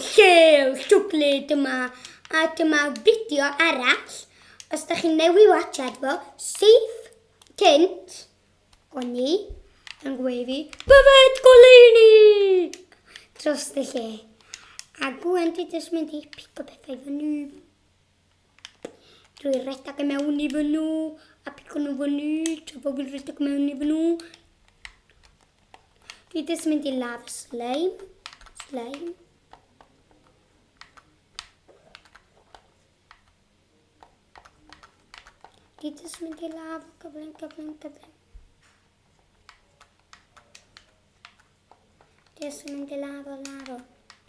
Llew Llwglyd yma a dyma fideo arall. Os da chi'n newi watchad fo, syth cynt o'n i yn gweiddi Byfed goleuni! dros y lle. A gwan dwi jyst mynd i pigo pethau fyny. Drwy redag i mewn i fy nhw a pigo nhw fyny tra bod fi'n rhedeg mewn i fy nhw. Dwi jyst mynd i ladd slime. Slime. Dwi jyst mynd i ladd gyflym, gyflym, gyflym. Jyst yn mynd i ladd o, ladd o,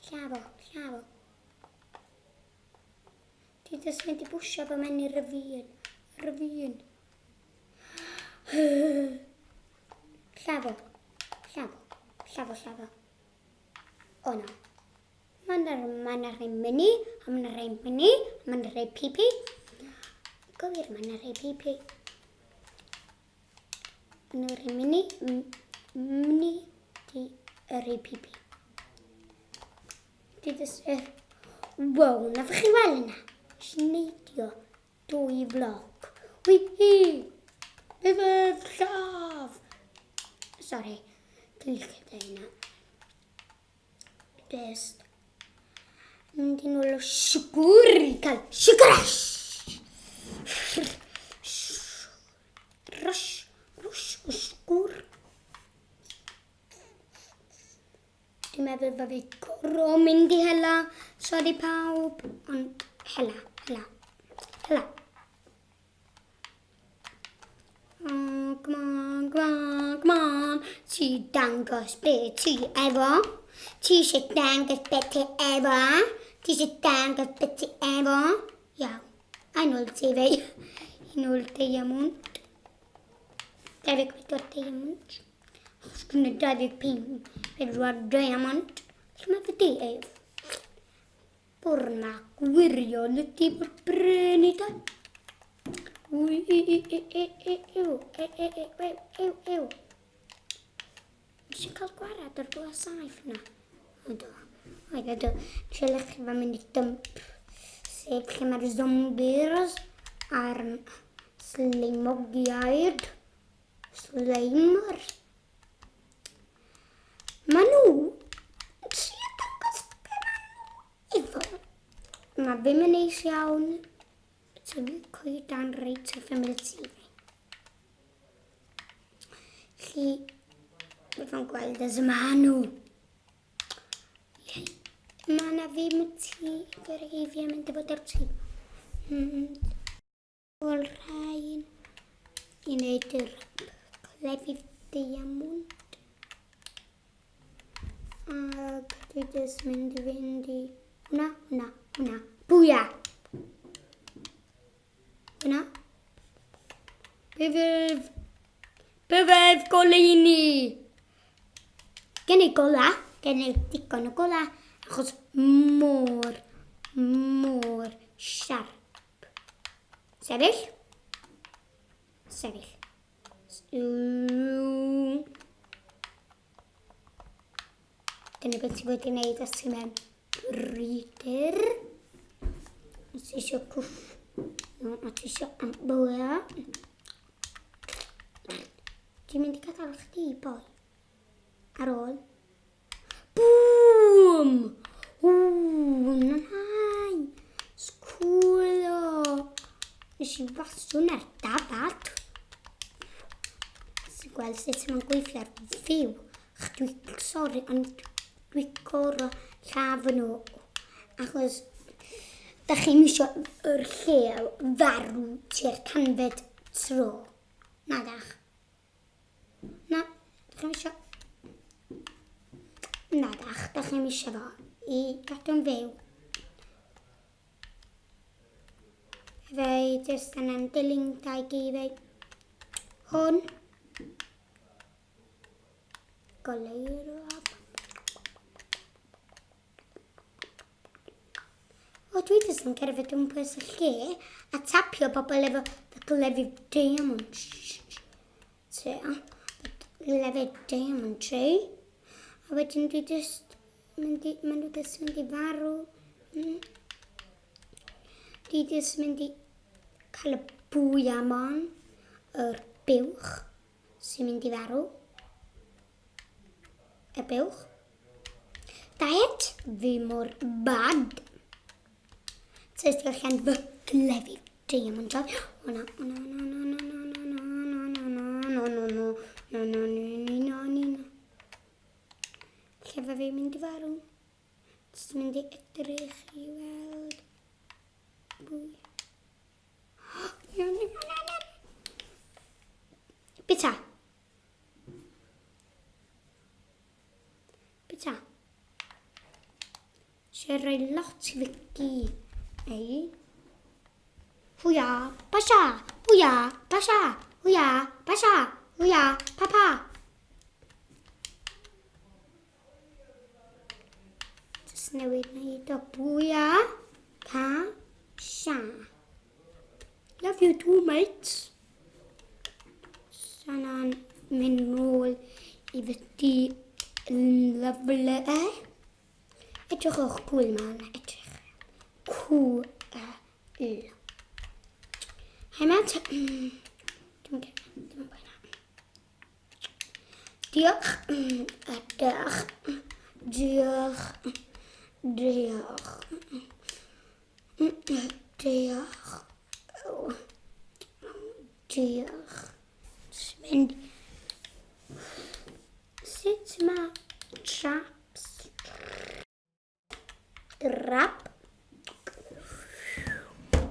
lladd o, lladd o. Dwi jyst mynd i bwsio fo mewn i'r ravine. Ravine. Llafo. Llafo. Llafo, llafo. O na. Mae yna ma rhai mini, a mae yna rhai mini, a mae yna rhai pipi. Gywir, mae yna rhai pipi. Mae yna rhai mini, mini, di y rhai pipi. Dudus yr... Wow, na chi weld yna? Nes i neidio dwy floc. Wihi! Byddaf lladd! Sorry, dwi'n licio dweud yna. Just mynd i nôl o siwgr i cael siwgr! Rush, rush o siwgr. Dwi'n meddwl bod fi cwrw mynd i hela. Sorry pawb, ond hela, hela, hela. Oh, come on, come on, come on. Ti dangos be ti efo. Ti eisiau dangos be ti efo. Ti eisiau dangos be ti efo. Iawn. A nôl ti fe. I nôl diamond. 24 diamond. Achos dwi'n 25, 4 diamond. Lle mae fy di ef? Bwrna gwirion ydy bod bren i da. Wy, i, i, i, i, i, iw, e, e, e, e, ew, ew. Nes i cael gwarad o'r glas saeth yna. O do. Oedd o do. Nes i lechrau fo mynd i dump. Sef lle mae'r zombies a'r sleimogiaid. Sleimer. Maen nhw yn trio dangos be maen nhw efo. Mae ddim yn neis iawn. Tyfu coedan reit wrth ymyl tŷ fi. Felly, bydd o'n gweld as yma nhw. Mae yna ddim tŷ gyreifio mynd i fod ar tŷ. Ôl rhain i wneud yr clefydd diamond. Ac dwi jyst mynd i fynd i hwnna, hwnna, hwnna. Bwya! Hwnna. Byddaf, byddaf goleuni! Gen i gola, gen i digon o gola, achos mor, mor siarp. Sefyll. Sefyll. Dyna beth ti wedi wneud os ti'n mewn brwydr. Os ti eisiau cwff. No, os ti eisiau ambwya. Ti'n mynd i gadael chdi, boi. Ar ôl. Boom! Ww, nice! Cool o! Nes i waswn ar dafad. Nes i gweld sut mae'n gweithio ar fyw. Ch, dwi, sori, ond dwi goro lladd nhw. Achos, da chi'n isio yr llew farw tua'r canfed tro. Na dach. Na, da chi'm isio... Na, dach, da chi'm isio fo i gadw'n fyw. Fe jyst yna'n dilyn dau gi fe. Hwn. Goleiro. O, dwi jyst yn cerdded o gwmpas y lle a tapio bobl efo fy glefydd diamond. Te, glefydd diamond tree. A wedyn dwi jyst... Mynd i, maen nhw jyst mynd i farw. Dwi jyst mynd i cael y bwyamon, yr buwch sy'n mynd i farw. Y buwch. Diet, fi mor bad. Tystio allan fy glefi diamond job. O na, o na, na, na, na, na, na, na, na, na, na, na, na, na, na, na, na, na, na. Lle fe fi'n mynd i farw? Jyst mynd i edrych i weld bwy. Na, na, na, na. Bita. Bita. Eisiau rhoi lot i fy gi. Ei. Hwya, pasha, hwya, pasha, hwya, pasha, hwya, papa. Just newid wneud o bwya, pa, sha. Love you too, mate. Sana'n mynd nôl i fy di lyfle. Edrych o'ch cwl ma hwnna, edrych. Cw y l. Hei Matt. Dwi'n dwi'n boen. Diolch. A diolch. Diolch. Diolch. Diolch. Diolch. Mynd. Sut mae traps? Drap.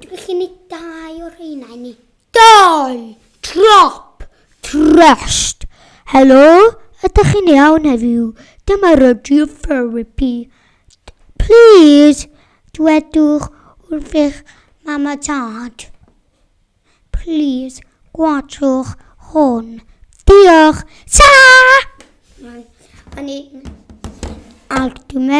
Dwi'n gallu gwneud dau o'r rheina i ni. Dau! Trap! Trest! Helo, ydych chi'n iawn heddiw? Dyma Radio Therapy. Please, dwedwch wrth eich mam a tad. Please, gwatchwch hwn. Diolch! Ta! O'n i... Ac dwi'n meddwl...